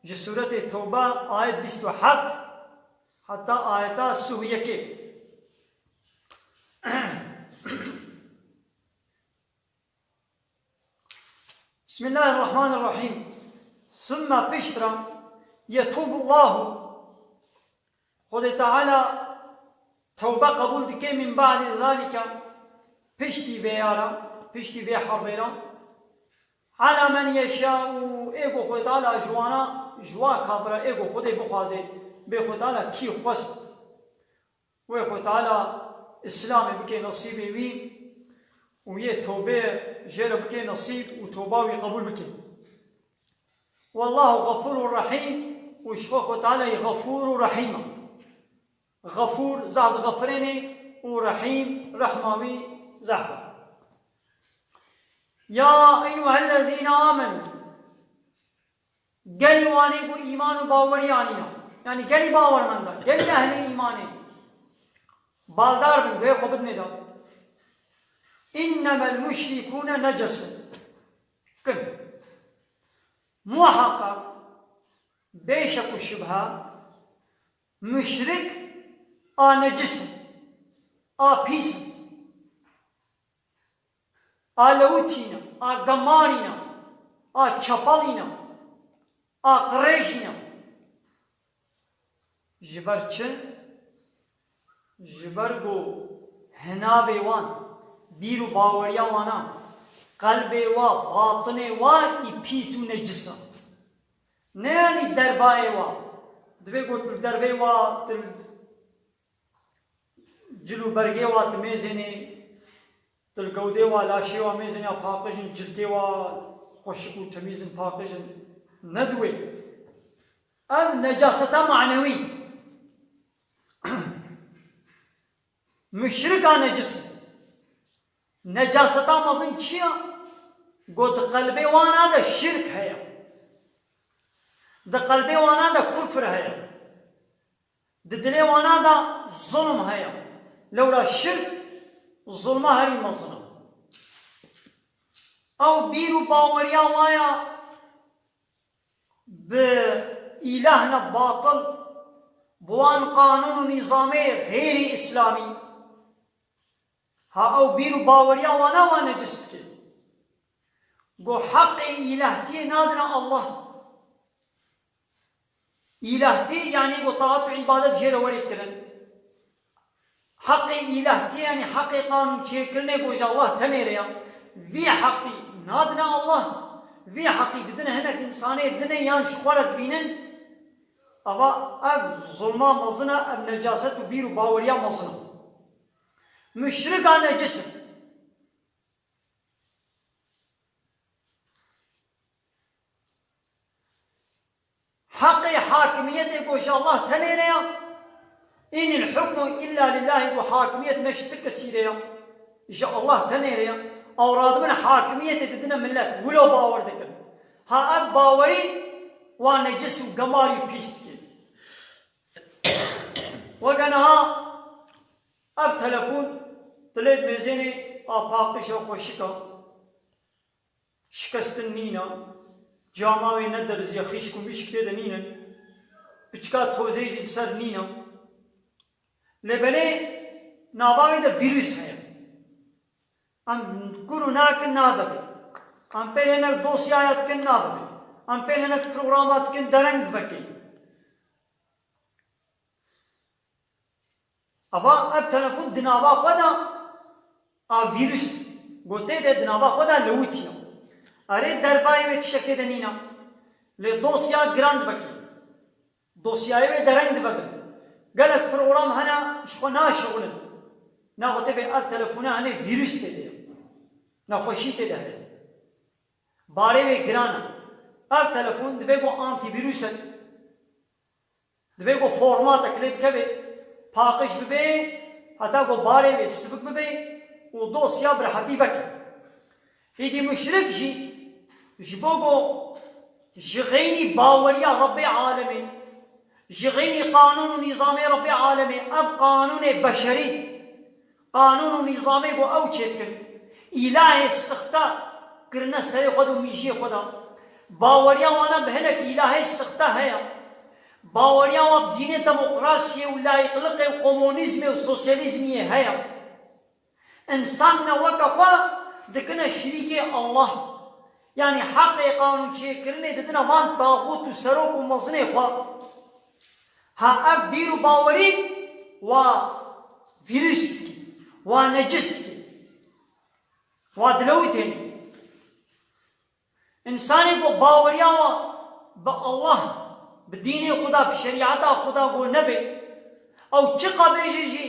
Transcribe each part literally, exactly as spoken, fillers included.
Ji Sûretê Tewbe ayet bîst û heft heta ayeta sî û yekê. Bismillahirrahmanirrahîm. Sümme piştre yetûbullahu. Xwedê Teala tewbe qebûl dike min ba'dî zalike, piştî vê ya re, piştî vê herbê re. Ala men yeşâ'u, ê ku Xwedê Teala ji wana, ji wa kafira ê ku Xwedê bixwaze, bê Xwedê Teala kî xwest. Wê Xwedê Teala Îslamê bike nesîbê wî û yê tewbê jê re bike nesîb û tewba wî qebûl bike. Wallahu xefûrû rehîm, û ji xwe Xwedê Teala yê xefûr û rehîm e. Xefûr, zehf dixefirêne, û rehîm, rehma wî zehf e. Ya eyyuhellezîne amenû. Gelî wanê ku îman û bawerî anîne. Yanî gelî bawermenda, gelî ehlê îmanê. Baldar bin, guhê xwe bidinê de. Înnemel muşrikûne necesûn. Kin. Muheqeq, bê şek û şibhe, muşrik a necis in, a pîs in. A lewitî ne, a gemarî ne, a çepelî ne, a qirêjî ne. Ji ber çi? Ji ber ku hinavê wan, bîr û baweriya wan a, qelbê wa, batinê wa î pîs û necis a. Ne yanî dervayê wa. Divê ku tu dervê wa, tu cil û bergê wa tu mêzênê, tu li gewdê wa, laşê wa mêzênê ya paqij in, cilkê wa xweşik û temîz in, paqij in. Ne diwê. Ev necaseta manewî. Muşrika necis in. Necaseta mezin çi ya? Got, di qelbê wana de şirk heye. Di qelbê wana de kufr heye. Di dilê wana de zulm heye. Lewra şirk zulma herî mezin e. Ew bîr û baweriya wa ya bi îlahna batil, bi wan qanûn û nîzamê xêrî îslamî. Ha ew bîr û baweriya wana wan necis dike. Go heqê îlahtiyê nadine Allah. Îlahtî, yanî ku taat û îbadet jê re were kirin. Heqê îlahtî, yanî heqê qanûn çêkirinê ku ji Allah tenê re ya. Vî heqî nadine Allah, vî heqî didine hinek însanê dinê yan ji xwe re dibînin. Ava ev zulma mezin e, ev necaset û bîr û baweriya mezin e. Muşrika necis e. Heqê hakimiyetê ku ji Allah tenê re ya, inil hukmu illa lillahi, ku hakimiyet ne ji ti kesî re ya, ji Allah tenê re ya. Ew radibin hakimiyetê didine millet, wilo bawer dikin. Ha ev bawerî wan necis û gemarî pîs dike. Weke niha ev telefon, tu lê dimêzênê, a paqij e, xweşik e. Şikestin nîne, cama wê nediriziye, xîşk û mîşk tê de nînin, piçka tozê jî li ser nîne. Lê belê nava wê de vîrus heye. Em kur û nakin navebe. Em pê hinek dosyaya dikin navebe. Em pê hinek programa dikin dereng divekê. Ava ev telefon di nava xwe de a vîrus, gotê de di nava xwe de lewitiye. Erê dervayê wê tiştekê de nîne. Lê dosya giran diveke. Dosyayê wê dereng divebin. Gelek program hene ji xwe naşixulin. Nagotê bê ev telefona hene vîrus tê de ye. Nexweşî tê de heye. Barê wê giran e. Ev telefon dibe ku antîvîrus e. Divê ku formatek lê bikeve, paqij bibe, heta ku barê wê sivik bibe û dosya bi rehetî veke. Îdî muşrik jî ji bo ku ji xeynî baweriya Rebbê alemê, ji xeynî qanûn û nîzamê Rebbê alemê, ev qanûnê beşerî, qanûn û nîzamê ku ew çêdikin, îlahê sixte kirine serê xwe de û mîjiyê xwe de. Baweriya wana bi hinek îlahê sixte heye. Baweriya wan bi dînê demokrasiyê û layîqliqê û komunîzmê û sosyalîzmiyê heye. Însan ne weke xwe dikine şirîkê Allah. Yanî heqê qanûnçêkirinê didine van taxût û serok û mezinê xwe. Ha ev bîr û bawerî wa vîrus dikî, wa necis dikî, wa dilewitênî. Însanê ku baweriya wa bi Allah, bi dînê Xuda, bi şerîeta Xuda ku nebe, ew çiqa bêje jî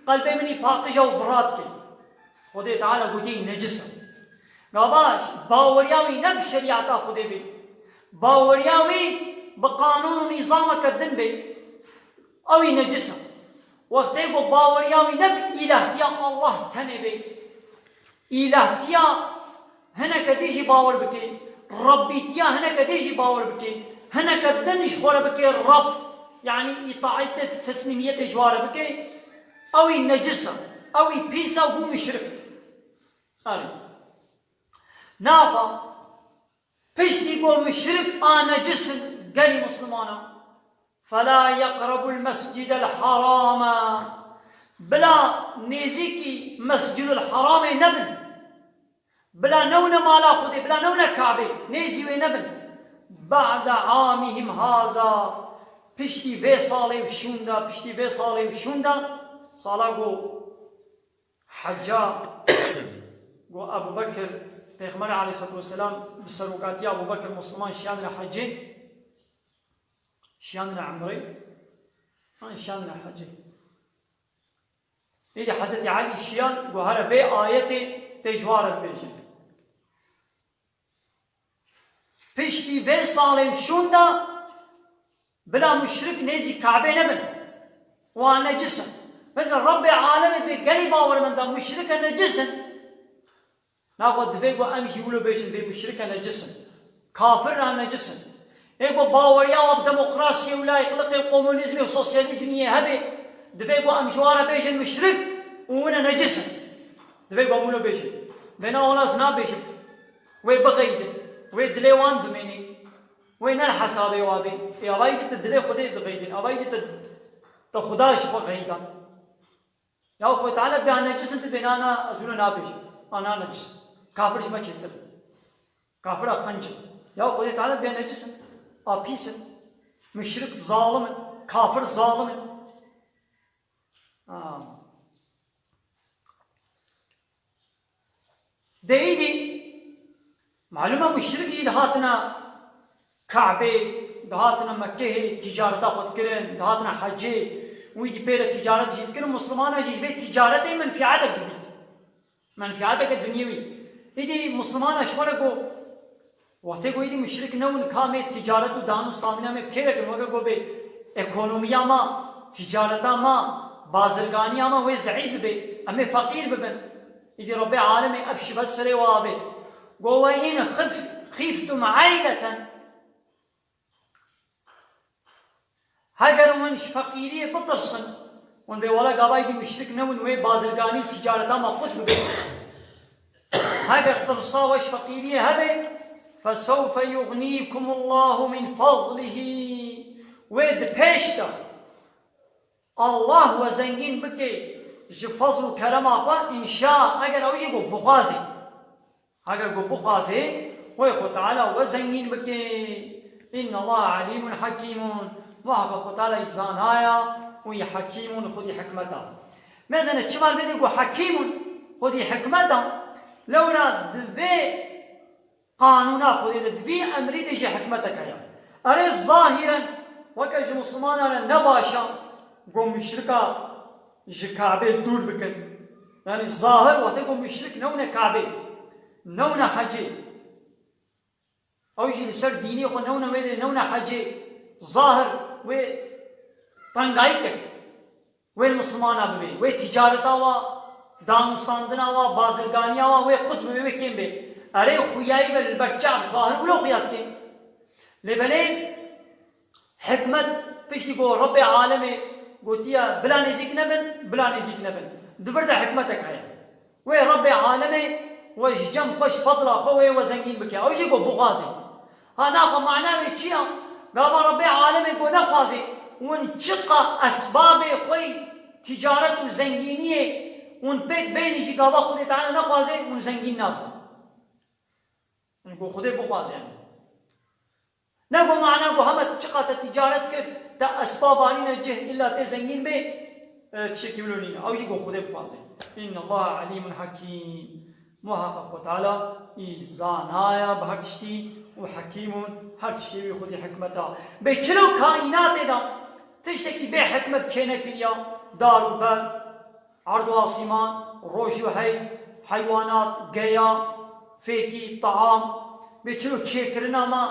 qelbê min î paqij e û vira dike. Xwedê Teala gotiye necis e. Ga baş, baweriya wî ne bi şerîeta Xwedê be. Baweriya wî bi qanûn û nîzameke din be. Ew î necis e. Wextê ku baweriya wî ne bi îlahtiya Allah tenê be. Îlahtiya hineke din jî bawer bike, Rebbîtiya hineke din jî bawer bike, hineke din ji xwe re bike Reb, yanî îtaetê, teslîmiyetê ji wa re bike, ew î necis e, ew î pîs e, bû muşrik. Erê. Naxa, piştî ku muşrik a necis in gelî Mislimana, فَلَا يَقْرَبُوا الْمَسْجِدَ الْحَرَامَ. Bila nêzîkî Mescidul Haramê nebin. Bila newne mala Xwedê, bila newne Kabê, nêzî wê nebin. بَعْدَ عَامِهِمْ هَذَا. Piştî vê salê û şûnda, piştî vê salê û şûnda, sala ku Hecca, ku Ebu Bekir, Pêxemberê aleyhissalatu vesselam bi serokatiya Ebu Bekir Musliman şiyandine hecê, şiyandine emrê, an şiyandine hecê. Êdî Hezretî Elî şiyan, ku here vê ayetê tê ji wa re bibêje. Piştî vê salên şûnda bila muşrik nêzî Kabê nebin. Wan necis in. Mesela Rebbê alemê dibê gelî bawermenda muşrik e necis in. Naxwe divê ku em jî wilo bêjin vê muşrik e necis in. Kafir e necis in. Ê ku baweriya wan bi demokrasiyê û layîqliqê û komunîzmê û sosyalîzmiyê hebe, divê ku em ji wan re bêjin muşrik û wine necis in. Divê ku em wilo bêjin. Vêna wan ez nabêjim. Wê bixeydin. Wê dilê wan bimênî. Wê ne li hesabê wa bê. Ê avayî tu dilê Xwedê dixeydin. Avayî tu, tu Xuda ji xwe xeydan. Ya Xwedê Teala dibê ha necis in, tu dibê na, na, ez wilo nabêjim. A na necis in. Kafir ji me çêtir in. Kafira qenc in. Ya Xwedê Teala dibê necis in. A pîs in. Muşrik zalim in. Kafir zalim in. Ha. Dê îdî, malûm e muşrik jî dihatina Kabê, dihatina Mekkehê, ticareta xwe dikirin, dihatina hecê, û îdî pê re ticaret jî dikirin, Muslimana jî ji vê ticaretê menfiatek didît. Menfiateke dunyewî. Îdî Muslimana ji xwe re got, wextê ku îdî muşrik newin, ka em ê ticaret û dan û standina me bi kê re kin, weke ku bê ekonomiya ma, ticareta ma, bazirganiya ma wê zeîf bibe, em ê feqîr bibin. Îdî Rebbê alemê ev şibe serê we avêt. Got, "Ve in xif-, xîftum eyleten." Heger hûn ji feqîriyê bitirsin, hûn bê wela gava îdî muşrik newin, wê bazirganî û ticareta me qut bibe. Heger tirsa we ji feqîriyê hebe, "fesewfe yugnîkumullahu min fadlihî." Wê di pêş de Allah we zengîn bike ji fezl û kerema xwe, înşa, eger ew jî ku bixwazê. Heger ku bixwazê, wê Xwe Teala we zengîn bike. Înnallaha elîmun hekîmun. Muheqeq Xwe Teala yî zanaya û yî hekîmun, xwedî hikmeta. Mezene çima li vê de ku hekîmun, xwedî hikmeta, lewra di vê qanûna Xwedê de, di vî emrî de jî hikmetek heye. Erê, zahîren weke ji Muslimana re ne baş e ku muşrika ji Kabê dûr bikin. Yanî zahir wextê ku muşrik newne Kabê, newne hecê. Ew jî li ser dînê xwe newne wê de, newne hecê. Zahir wê tengayîtek. Wê li Mislimana bibê. Wê ticareta wa, danûstandina wa, bazirganiya wa wê qut bibê, wê kêm bê. Erê, xuyayî ve li ber çav zahir wilo xuya dikê. Lê belê hikmet piştî ku Rebbê alemê gotiye, "Bila nêzîk nebin, bila nêzîk nebin." Di vir de hikmetek heye. Wê Rebbê alemê we ji cem xwe, ji fedla xwe wê we zengîn bike. Ew jî ku bixwaze. Ha, naxwe mana wê çi ya? Gava Rebbê alemê ku nexwazê, hûn çiqa esbabê xwe yî ticaret û zengîniyê hûn pêk bênî jî gava Xwedê Teala nexwazê, hûn zengîn nabin. Yani ku Xwedê bixwazê yani. Ne ku mana ku heme çiqa te ticaret kir, te esbab anîne cih, îlla tê zengîn bê, e, tiştekî wilo nîne. Ew jî ku Xwedê bixwazê. Inna Allaha alimun hakim. Muhaqqeq Xwe Teala î zana ya bi her tiştî û hekîm û her tiştê wî xwedî hikmet a. Bê çilo kaînatê de tiştekî bê hikmet çênekiriya, dar û ber, erd û asîman, roj û hey, heywanat, geya, fêkî, taam, bê çilo çêkirina me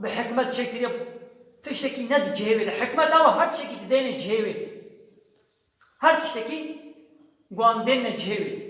bi hikmet çêkiriye, tiştekî ne di cihê wê de. Hikmeta we her tiştekî didêne cihê wê. Her tiştekî guandêne cihê wê.